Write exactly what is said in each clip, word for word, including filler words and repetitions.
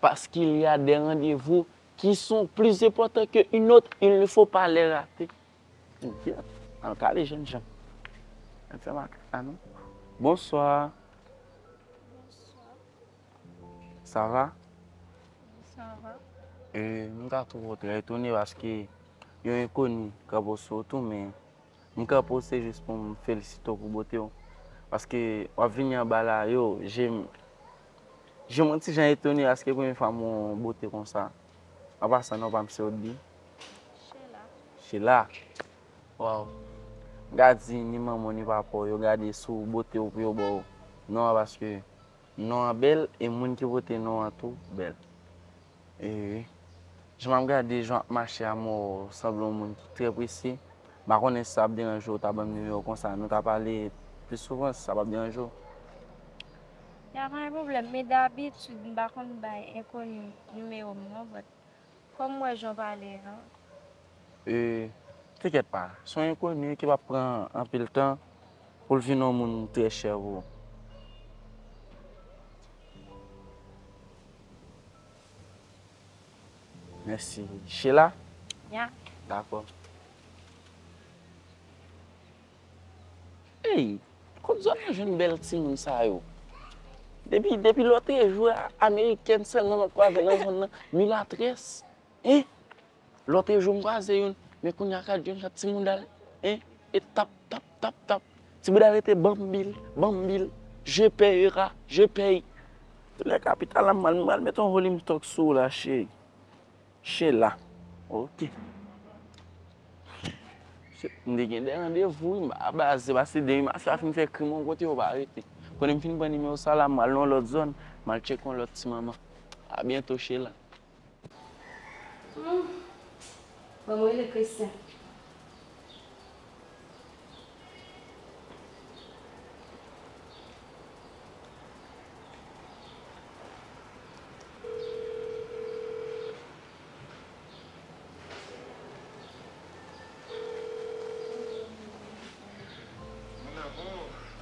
Parce qu'il y a des rendez-vous qui sont plus importants qu'une autre, il ne faut pas les rater. Mon Dieu, al kale jèn jan. Al fè makak la non. Bonsoir. Sa va? Sa va. E, m ka twouve w trè etone paske yon enkoni kanpe w sou wout ou, men m kanpe w se jis pou m felisite w pou bote w. Paske w ap vini anba la, yo, je m, je m yon ti jan etone paske premye fwa m wè yon bote konsa. An pasan, non pa m se Odby. Sheila. Sheila. Waw. M ka di ni manman w ni papa w, yo gade sou bote w pou yo ba w non an paske non an bèl e moun ki pote non an tou bèl. E jan m ap gade jan w ap mache a, m wè w sanble yon moun ki trè prese. M pa konnen si sa ap deranje w, w ta ban m nimewo w konsa, nou ta pale pli souvan si sa p ap deranje w. Ya, pa gen pwoblèm, men dabitid m pa konn bay enkoni nimewo m non, but kòm m wè jan w pale an. E, tenkèt pa, se yon enkoni ki p ap pran anpil tan pou l vin yon moun trè chè pou ou. Mèsi. Sheila? Ya. Dakò. Ey, kot zòn nan jwenn bèl timoun sa yo? Depi, depi lòtrejou a, amerikèn sèlman m ap kwaze nan zòn nan, milatrès. Hein? Lòtrejou m kwaze youn, men kounye a gad yon jan timoun al, hein? E tap, tap, tap, tap. Timoun al rete banm bil, banm bil. Je payera, je paye. Lè kapital la m pral, m pral met yon volume talk sou ou la, cheri. Sheila. Ok. M te gen de randevou wi, m pa baze, paske depi mache a fin fè krim yon kote, yo pa rete. Konnen m fin pran nimewo sa la, m al nan yon lòt zòn, m al tcheke yon lòt ti manman. A byento, Sheila. Hmm. Ban mwen rele Christian.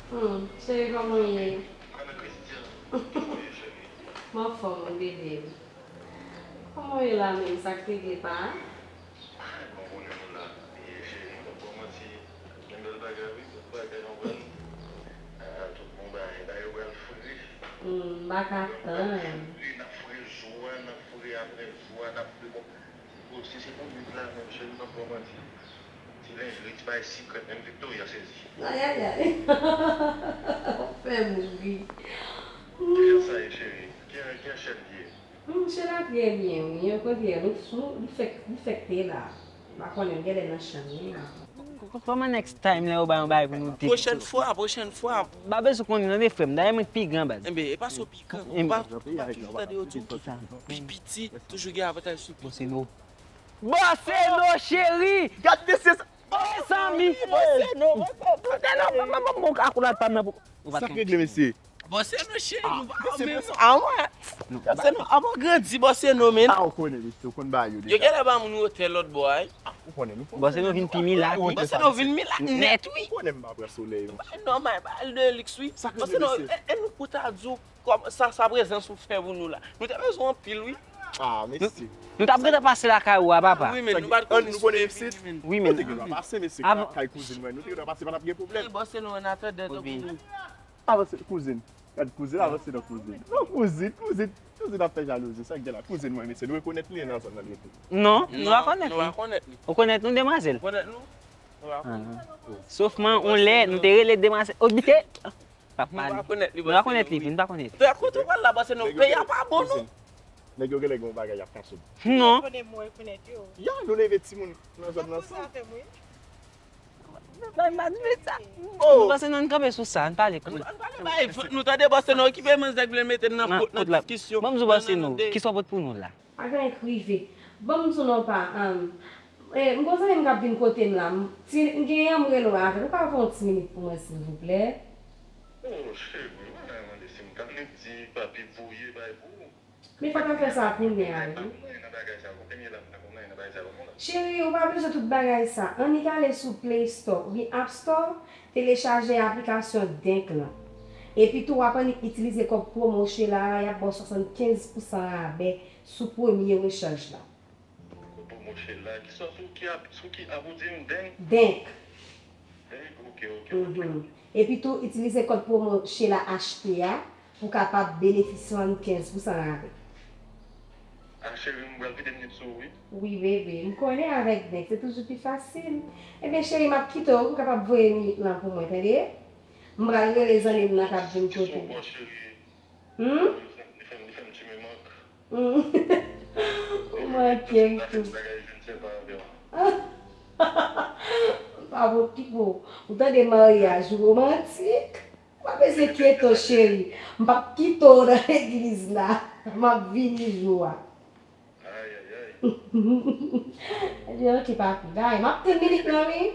Hmm, cheri, kòman w ye? M anfòm wi, bebe. Kòman w ye la menm? Sa k regle pa? Ay, bon, konnen nou la. E, cheri, m p ap ba w manti. Gen bèl bagay, wi, bèl bagay, anprann. Ah, tout bon bagay. Bagay yo pral fre. Hmm, m pa ka tann. Fre, n ap fre jou a, n ap fre apre jou a, n ap fre, bon. Bon, si se pou viv la menm, cheri, m p ap ba w manti. Ti lenjri, ti bagay sikrèt, menm Victoria sezi. Ayayay. Ou fè m ri. Kijan sa ye, cheri? Kijan, kijan chèn li ye? Hmm, Sheila trè byen, wi. Okontrè, nou, nou, li fèk, li fèk te la. M pa konnen, m genlè nan chanm li la. Kòman next time lè yo bay yon bagay pou nou te... Pwochèn fwa, pwochèn fwa. M pa bezwen konnen tande frè m. Dayè mwen k pi gran baz. Enben, e pa sa w pi gran non. Ou pa, ou pa toujou tande yo di w ki pi piti toujou gen avantaj sou pi gwo. Bòseno, cheri! Gad mesye sa! Mezanmi! Bòseno, Bòseno, m, m, m, m, akoulad pa m nan pou... Sa k regle, mesye? Bòseno, cheri, nou pa menm non. Bòseno, avan grandi, Bòseno, men. Ah, ou konnen, mesye, ou konn bagay yo deja. Yo genlè ba moun wotè lòt bò a, wi. Ah, ou konnen, nou fò... Bòseno vin pi milak, wi. Bòseno vin milak nèt, wi. Ou konnen m pa pran solèy, non. Bagay nòmal, bagay de liks, wi. Sa k regle, mesye? Bòseno, e, e nou pou ta di w, Kòm sa, sa prezans ou fè pou nou la. Nou te bezwen anpil, wi. Ah, mesi. Nou t ap gentan pase lakay ou a, papa. Wi, men nou pa t konn nou konnen isit. Wi, men. Nou te gentan pase, mesi, kay kouzin mwen. Nou te gentan pase, pa t ap gen pwoblèm. Bòseno, an atandan, tanpri. Avanse, kouzin. Gad kouzin, avanse nan kouzin. Non, kouzin, kouzin. Kouzin ap fè jalouzi. Sa k gen la? Kouzin mwen, mesi. Nou rekonèt li nan zòn nan li rete. Non, nou pa konèt li. Nou pa konèt li. Ou konèt nou, demwazèl? Ou konèt nou? Nou pa konèt. Sof mwen, on lè, nou te rele demwazèl. Odite. Pa pale. Nou pa konèt li, nou pa konèt li, nou pa konèt li. Frè, kote w pral la, Bòseno, peyi a pa bon, non. Nèg yo genlè gen yon bagay y ap kache. Non. Konnen mwen rekonèt yo. Ya, nou leve timoun nan zòn nan ansanm. Bòseno, ann kanpe sou sa, ann pale. Ann pale, bay, nou tande Bòseno, okipe manzè k vle mete n nan pot, nan diskisyon. Ban m di w, Bòseno, kisa w pot pou nou la? Pa gen anyen k rive. Ban m di w non, pa, um, eh, m gon zanmi m k ap vin kote m la. M, ti, m genyen, m rele w avè l. Ou ka voye yon ti minit pou mwen, silvouplè? Oh, cheri, m pa ta mande si m ta vle di papi pou w ye, bay pou ou. Men fò w ta fè sa kounye a, wi. Cheri, ou pa bezwen tout bagay sa. Annik ale sou Play Store oubyen App Store, telechaje aplikasyon Dink lan. Epi tou, w ap annik itilize kòd pwomo Sheila a, y ap ba w swasannkenz pousan rabè sou premye rechaj la. Kòd pwomo Sheila, ki sòt sou ki ap, sou ki ap ou di m, Denk? Denk? Denk, ok, ok, ok. Mhm. Epi tou, itilize kòd pwomo Sheila H T a pou w kapab benefisye swasannkenz pousan rabè. A, cheri, m pral kite minit sou ou, wi. Wi, bebe, m konnen avèk Denk, se toujou pi fasil. Ebyen, cheri, m ap kite w, ou kapab voye minit lan pou mwen, tande? M pral rele zanmi m nan k ap vin kote w. Kesyon bò, cheri. Hmm? Li fè m, li fè m ti mank. Hmm. Ou manke m tou. Bagay, je ne sais pas, avè w. M pa pou ki pou. Ou tande maryaj romantik? M ap eseye kite w, cheri. M p ap kite w nan legliz la. M ap vini jou a. Ay, ay, ay. Ebyen, ok, papi. Bay, m ap tann minit lan, wi.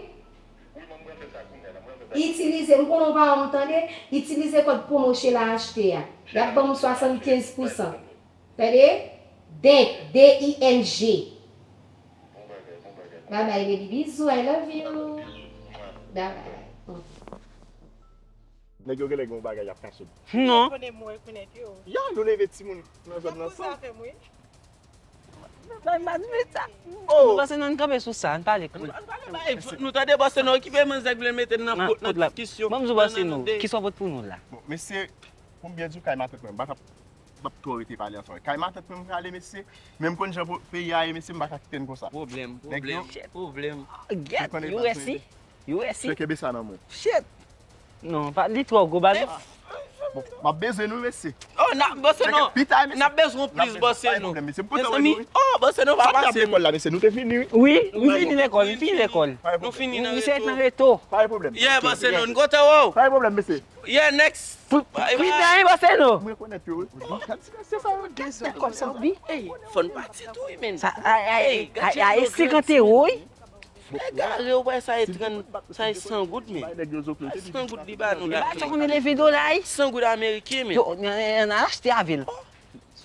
Wi, mwen, mwen fè sa kounye a la, mwen fè sa. Itilize, m konnen w pa wè m tande, itilize kòd pwomo Sheila H T a. Y ap ban m swasannkenz pousan. Tande? Denk, D I N G. Bon bagay, bon bagay. Bye bye, baby. Bizou, I love you. Bizou. Bye bye. Nèg yo genlè gen yon bagay y ap kache. Non. Konnen mwen rekonèt yo. Ya, nou leve timoun nan zòn nan ansanm. Sa fè mwen. Bay m pa di sa. Oh. Nou pase nan kanpe sou sa, n pale koul. Nou tande pase nan okipe manzè k vle mete n nan pot, nan diskisyon. Ban m di w pase nou. Kisa w pot pou nou la? Bon, mesye, pou m byen di w, kay matant mwen, m pa t ap, m p ap twò rete pale ansanm. Kay matant mwen m prale, mesye. Men m konn jan po-, peyi a ye, mesye, m pa ka kite n konsa. Pwoblèm, pwoblèm, pwoblèm. Get, you see? U S C. Kenbe sa nan men w. Shit. Non, pa, li twò gwo, ba nou. Bon, m ap bezwen nou, mesye. Oh, n ap bezwen nou. N ap bezwen plis, bòse nou. Mezanmi, oh, bòse nou pa pase. Lekòl la, mesye, nou te fini, wi. Wi, nou fini lekòl, nou fini lekòl. Nou fini nan reto. Pa gen pwoblèm. Yeah, bòse nou, n kontan wè w. Pa gen pwoblèm, mesye. Yeah, next. Pi byen, bòse nou. Mwen rekonèt yo, wi. Gad ti mesye sa yo. Gad kòb sa, wi. Ey, fò n pati tou, wi, men. Sa, ay, ay, ay, ay, senkant ewo, wi. Egare, ou wè sa e trant, sa e san goud, men. San goud li ba nou la. Li ba nou, men leve dola, wi. San goud ameriken, men. Yo, n, n, n al achte avè l.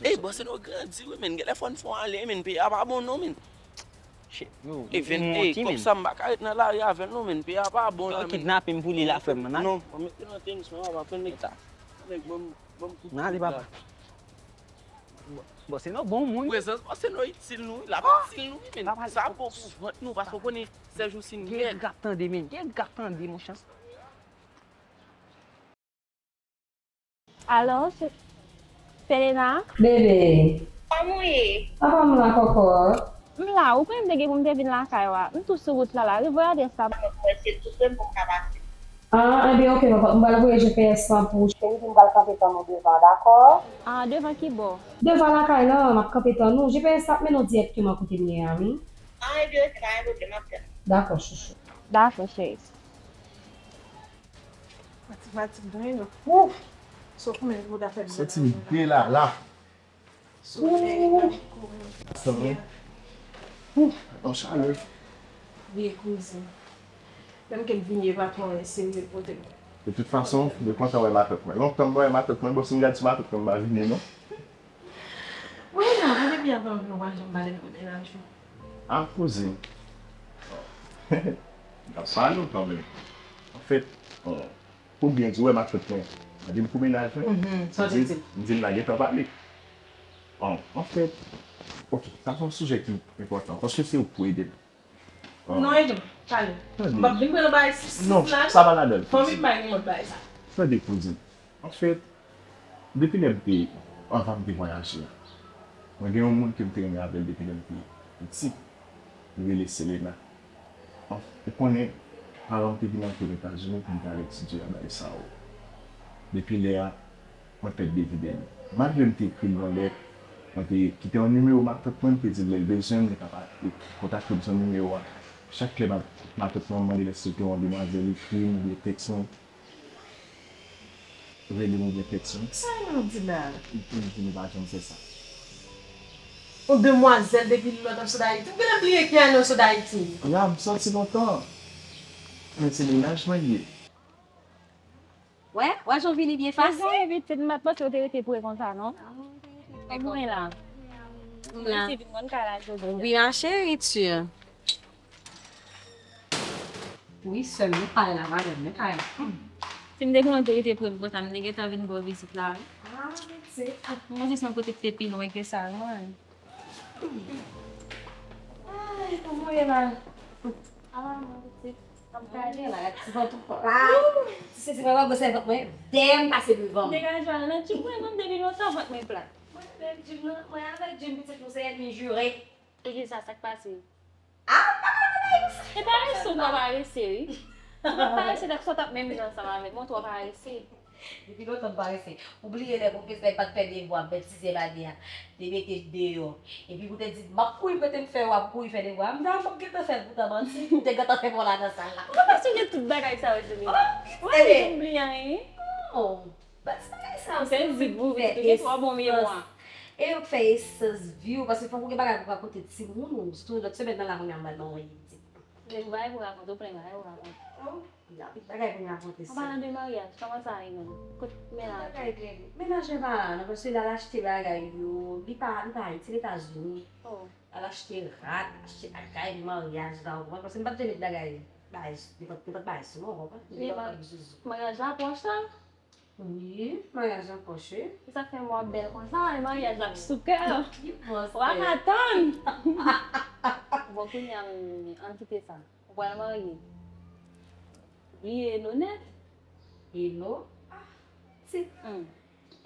Ey, bòse nou grandi, wi, men. Genlè fò n fè w ale, men. Peyi a pa bon, non, men. Shit, yo, ey, ven, ey, kòb sa m pa ka ret nan lari avè l, non, men. Peyi a pa bon, la, men. Yo kidnape m pou li la, frè m, nan. Non, mwen mete nan tenis, mwen pa pran nèg. Nèg, ban m, ban m kout pye la. N ale, papa. Bò, bòse nou bon moun. Prezans bòse nou itil nou, wi. L ap itil nou, wi, men. Sa bon pou vant nou, paske w konnen, sèl jou si n bèl. Gen gap tande, men. Gen gap tande, monchè. Alo, se Selena? Bebe. Kòman w ye? Papa m la, kòkòt. M la, ou konnen m te gen pou m te vin lakay ou a. M tou sou wout la la. Wi, voye adrès la. Mwen se tou frè m pou m ka pase. Ah, ebyen, ok, papa. M pral voye G P S lan pou ou, cheri, pou m pral kanpe tann ou devan, dakò? Ah, devan ki bò? Devan lakay lan, m ap kanpe tann ou. G P S la ap mennen w dirèkteman kote m ye a, wi. Ah, ebyen, ok, pa gen pwoblèm, m ap tann. Dakò, chouchou. Dakò, cheri. Matik, matik, dwen yo. Ouf! Sou koumen vouda fè dwen. Santi m delala. Ouf! Ouf! Yon chalè. Vye kouzin. Menm ke l vini, e pa tro serye kote l. De tout fason, mwen kontan wè matant mwen. Lontan m pa wè matant mwen, bon, si m gad sou matant mwen, m pa vini, non. Wi, non, mwen depi avan nou pa janm pale de mennaj ou. Ah, kouzin. N ap pale w kanmenm. Anfèt, bon, pou byen di w, wè matant mwen. Mwen di l pou mennaj mwen. Mhm, sa w te di l? M di l la gentan pale. Bon, anfèt, ok, sa se yon sijè ki enpòtan, paske se ou k pou ede m. Non, ede m, pale. M p ap vin pran nan bagay sis sis la. Non, sa pa ladan l. Fanmi m pa gen lòt bagay sa. Tande, kouzin. Anfèt, depi lè m te, anvan m te vwayaje a, mwen gen yon moun ke m te renmen avè l depi lè m te piti. Li rele Selena. Anf-, ou konnen, paran m te vin antre Ozetazini pou m te al etidye a bagay sa yo. Depi lè a, mwen pèdi de vide li. Malgre m te ekri l yon lèt, mwen te kite yon nimewo matant mwen, m te di l lè l bezwen m, li ka pa, li kontakte m sou nimewo a. Chak lè ma-, matant mwen mande l èske l te wè yon demwazèl ekri m oubyen tèks mwen, rele m oubyen tèks mwen. Sa w ap di la? M te di li pa janm fè sa. Yon demwazèl depi lòt ap sot Ayiti. M genlè bliye ki ane w sot Ayiti. Ya, m sòti lontan. Men se mennaj mwen l ye. Wè, wè jan w vini byen fasil. Mezanmi pitit, m pa t panse w te rete pre konsa, non. Mwen la. M la. Mèsi, vin mwen kay la jodi a. Wi, ma chérie, tu. Wi, sè m, nou pale la, madanm, nou pale la. Hmm. Si m te konnen w te rete pre m konsa, m te gentan vin ba w vizit la, wi. Ah, mèsi. Mwen jis mwen pote te pi lwen ke sa, wi. Ay, kòman w ye la? Ah, mwen pitit. Ap gade la, ti vant ou plat. Ti sezi mwen wè gwosè vant mwen, dèyè m pase devan m. Degaje w nan djim mwen, mwen depi lontan vant mwen plat. Mwen avèk djim nan, mwen avèk djim pitit nou se ènmi jire. Poukisa, sa k pase? Ah, pa pale konsa. E parese w twò parese, wi. Ou pa parese, dèk sa w t ap menm jan ansanm avèk mwen, w twò parese. Depi lontan m parese. Ou bliye lè pwofesè pa t fè devwa, bètizè bagay a, te mete deyò. Epi pou te di, m ap kouri pote m fè, w ap kouri fè devwa. M ta p ap gentan fè l pou ta manti, m te gentan fè pa w la nan sal la. Ou pa sonje tout bagay sa yo, Jimmy. Ou pa janm bliye anyen. Non. Bat bagay sa yo, se vit pou vit, ou gen twò bon memwa. E yo k fè esans vi w, paske fòk ou gen bagay pou rakonte timoun ou, sitou lòt semèn nan la kounye a m pral ba w yon ide. Gen bagay pou rakonte, ou plen bagay pou rakonte. Oh, gen anpil bagay pou m rakonte. An palan de maryaj, kòman sa ye menm? Kot mennaj? Bagay byen. Mennaj mwen pa la non, paske l al achte bagay yo, li pa, li pa Ayiti, l Etazini. Oh. L al achte rad, achte bagay, maryaj la, ou konprann? Paske m pa t vle met bagay, bagay, nenpòt, nenpòt bagay sou mwen, ou konprann? Li pa t ap zuzu. Maryaj la pwòch la? Wi, maryaj la pwòch, wi. Se sa k fè mwen ap bèl konsa, e maryaj la ap sou kè. Ki bòs. W ap atann. Bon, kounye a, ann kite sa. Ou pral marye. Bliye Eno nèt. Eno? Ah, ti. Hmm.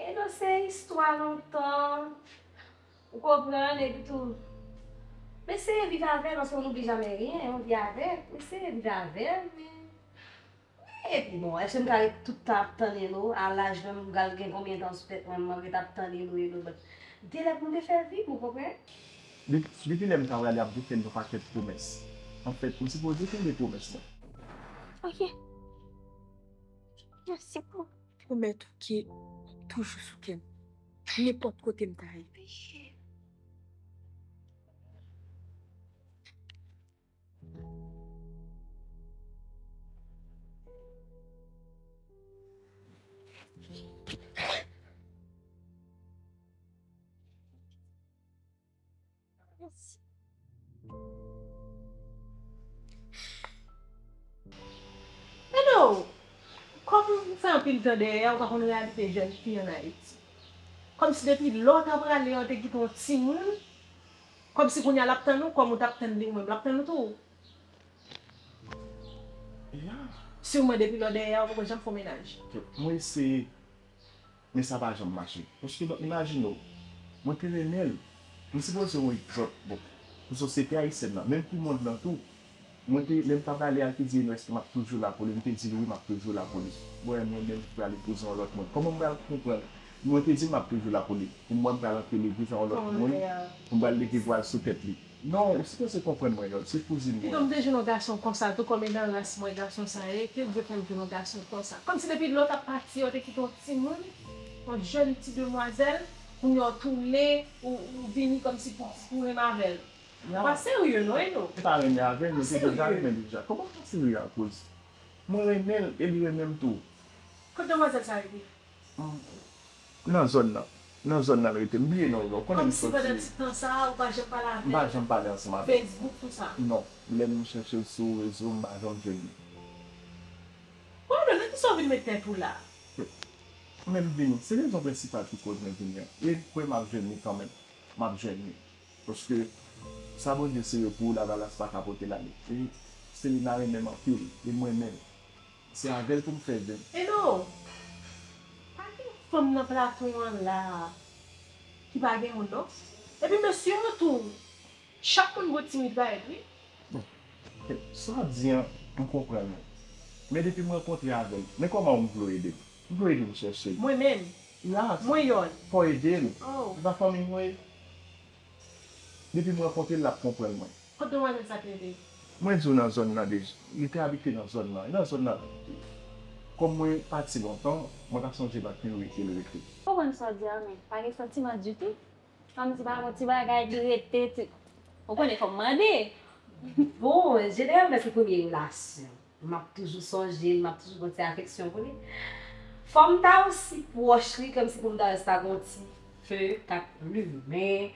Eno se istwa lontan. Ou konprann, epi tou. M eseye viv avè l, paske on n'oublie jamais rien, on vit avec. M eseye viv avè l, men Epi bon, èske m ka ret tout tan ap tann Eno? A laj mwen, m pral gen konbyen tan sou tèt mwen, m ret ap tann Eno, Eno, but de lè pou m te fè vi m, ou konprann? Depi, depi lè m ta prale ap vin fè m yon pakèt pwomès. Anfèt, m sipoze kenbe pwomès mwen. Ok. Mèsi pou. Pwomèt ou ke ou toujou sou kè m. Nenpòt kote m ta ye. Hello! Kòm ou fè anpil tan dèyè a, ou pa konn reyalite jèn fi ann Ayiti. Kòmsi depi lè w ta prale a, ou te kite yon timoun, kòmsi kounye a l ap tann ou, kòm ou t ap tann li, ou menm l ap tann ou tou. Ya. Si w mwen depi lè w dèyè a, ou poko janm fè w mennaj. Mwen eseye, men sa pa janm mache. Paske, bon, imajine w, mwen te renmen l. M sipoze yon egzanp, bon, pou sosyete ayisyèn nan, menm pou mond lan tou. Mwen te, lè m t ap prale a, l te di, Eno, èske m ap toujou la pou li? M te di l, wi, m ap toujou la pou li. Bon, e mwen menm, m prale epouze yon lòt moun. Kòman m pral konprann? Mwen te di l, m ap toujou la pou li. Pou mwen, m pral antre legliz a yon lòt moun. Pou m pral leve vwal sou tèt li. Non, ou sipoze konprann mwen, Yòl, se kouzin mwen. Pito m te jwenn yon gason konsa tou, kòm e nan ras mwen gason sa ye, ke Dye fè m jwenn yon gason konsa. Kòmsi depi lè w t ap pati a, w te kite yon timoun, yon jèn ti demwazèl, kounye a w tounen, ou, ou vini kòmsi pou, pou renmen avè l. Ou pa serye non, Eno. M pa renmen avè l, mwen te deja renmen l deja. Kòman m pa serye akoz mwen renmen l e li renmen m tou? Kot demwazèl sa rete? Nan zòn nan. Nan zòn nan l rete. M bliye non l, ou konnen m soti. Kòmsi pandan ti tan sa a, ou pa janm pale avè l? M pa janm pale ansanm avè l. Facebook, tout sa? Non. Lè m chèche l sou rezo, m pa janm jwenn li. Bon, nan kisa w vin met tèt ou la? Men m vini. Se rezon prensipal ki koz mwen vini an. E kwè m ap jwenn li kanmenm. M ap jwenn li. Paske sa Bondye sere pou ou, lavalas pa ka pote l ale. E Selina renmen m anpil. E mwen menm. Se avè l pou m fè zen. Eno, pa gen fanm nan plato an la a ki pa gen moun non. Epi mesye yo tou, chak moun gon timid parèt wi. Bon, sa w ap di an, m konprann ou. Men depi m rankontre avè l, men kòman w vle w ede m? M vle w ede m chèche l. Mwen menm? Yes. Mwen Yòn. Fò w ede l. Oh. Se pa fanmi m ou ye? Depi m rankontre l, l ap konprann mwen. Kot demwazèl sa te rete? Mwen di w nan zòn nan deja. Li te abite nan zòn nan. Nan zòn nan. Kòm mwen pati lontan, mwen pa sonje nan ki rue ke l rete. Konprann sa w di a, men pa gen santiman ditou. Kòmsi pa gon ti bagay ki rete, ti, ou konnen fò m mande. Bon, jeneralman se premye relasyon. M ap toujou sonje l, m ap toujou gen yon ti afeksyon pou li. Fò m ta osi pwòch li, kòmsi pou m ta wè si ta gen yon ti fe k ap limen.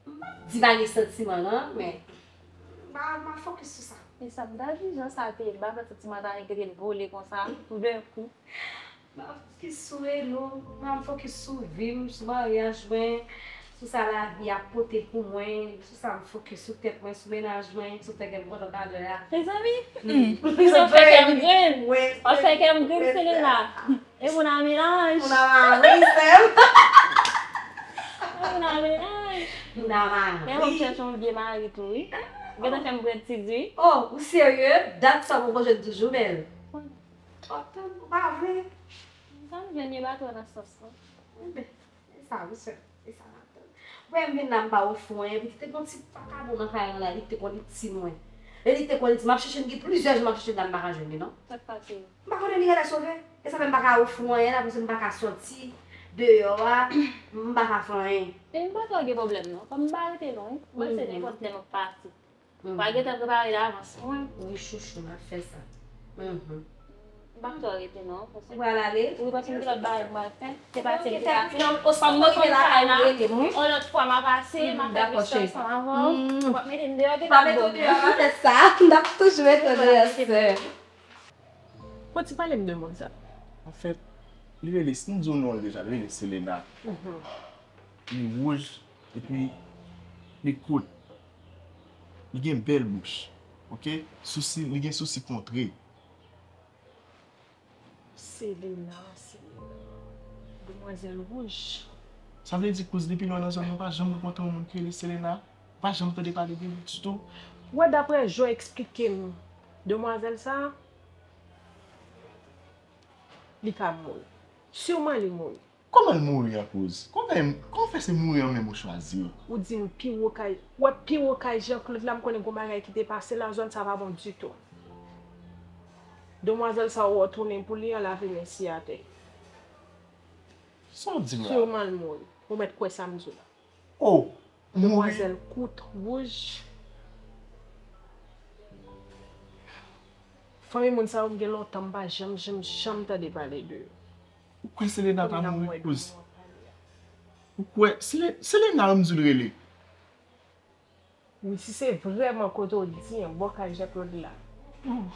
M p ap di pa gen santiman non, men m pa, m pa fokis sou sa. E sa m ta di, jan sa te ye, m pa fè santi m ta enkyete l vole konsa, toudenkou. M pa fokis sou Elo, m fokis sou vi m, sou maryaj mwen, sou sa lavi a pote pou mwen, sou sa m fokis, sou tèt mwen, sou mennaj mwen, sou tèt mwen kontan talè a. Mezanmi, hmm, w ap fè kè m grenn. W ap fè kè m grenn, Selena. E moun a menaj. Moun a mari, sè m. E moun a menaj. Moun a mari. Men w ap chèche yon vye mari tou, wi. Ou gentan fè m pran ti di. Oh, ou serye? Dat sa mwen jwenn toujou, bèl. Antann, ou pa vle? Sa m jwenn, li pa twò nan sans lan. Enben, e sa, wi, sè. E sa m ap tann. Wè, m vin la, m pa ofri w anyen. Epi te gon ti vakabon nan kay lan la, li te konn itil mwen. E li te konn itil m. M ap chèche l, gen plizyè jou m ap chèche l la, m pa ka jwenn li, non. Sa k pase? M pa konnen li genlè sove. E sa fè m pa ka ofri w anyen la, paske m pa ka sòti deyò a, m pa ka fè anyen. E m pa twò gen pwoblèm, non. Kòm m pa rete lwen, m panse nenpòt lè m ap pati. Mwen gentan prepare davans mwen. Wi, chouchou, m ap fè sa. Mhm. M pa twò rete non. Ou pral ale? Wi, paske m gen lòt bagay pou m al fè. Se pati m ki pase. Kòm nou konn fè la, yon lòt fwa m a pase, m a fè misyon ansanm avè w. W ap mete m deyò, gen pa mete w deyò, m a fè sa. M t ap toujou mete w deyò, sè. Poti, pale m de moun sa. Anfèt, li rele, si m di w non l deja, li rele Selena. Mhm. Li wouj, epi li kout. Li gen bèl bouch. Oke? Sousi, li gen sousi kontre. Selena, Selena. Demwazèl wouj. Sa vle di, kouz, depi lè w nan zòn nan, ou pa janm rankontre yon moun ki rele Selena? Ou pa janm tande pale de li ditou? Wè, daprè jan w eksplike m demwazèl sa, li ka mouri. Siman li mouri. Kòman l mouri an kouz? Kòman, kòman fè se mouri an menm ou chwazi? Ou di m pi wo kay, wè pi wo kay Jean Claude la, m konnen gon bagay ki te pase la, zòn sa pa bon ditou. Demwazèl sa ou wè w tounen pou li an, lave men si atè. Sa w di m la? Siman l mouri. Ou mèt kwè sa m di w la. Oh, mouri. Demwazèl kout, wouj. Fanmi moun sa yo, m gen lontan m pa janm, janm, janm tande pale de yo. Ou kwè Selena ta mouri kouz? Ou kwè Sele-, Selena, m di w l rele. Wi, si se vrèman kote w di an, bò kay Jean Claude la. Oh,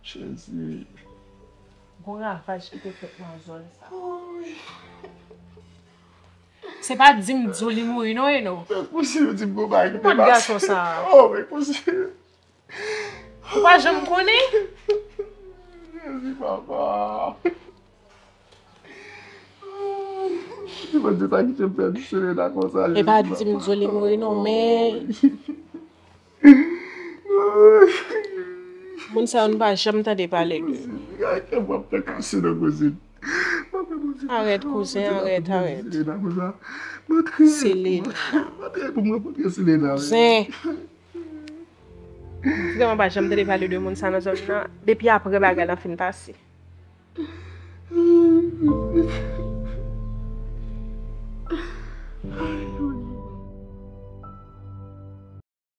Jezi. Gon ravaj ki te fèt nan zòn sa. Oh, wi. Se pa di m di w li mouri non, Eno. Mwen kouzen yo di m gon bagay ki te pase. Ou pa t gason sa. Oh, mwen kouzen. Ou pa janm konnen? Jezi, papa. Bondye pa kite m pèdi Selena konsa. E pa di m di w li mouri non, men moun sa yo nou pa janm tande pale de yo. Arèt, kouzen, arèt, arèt. Selena. Kouzen. Vrèman pa janm tande pale de moun sa nan zòn nan. Depi apre bagay lan fin pase.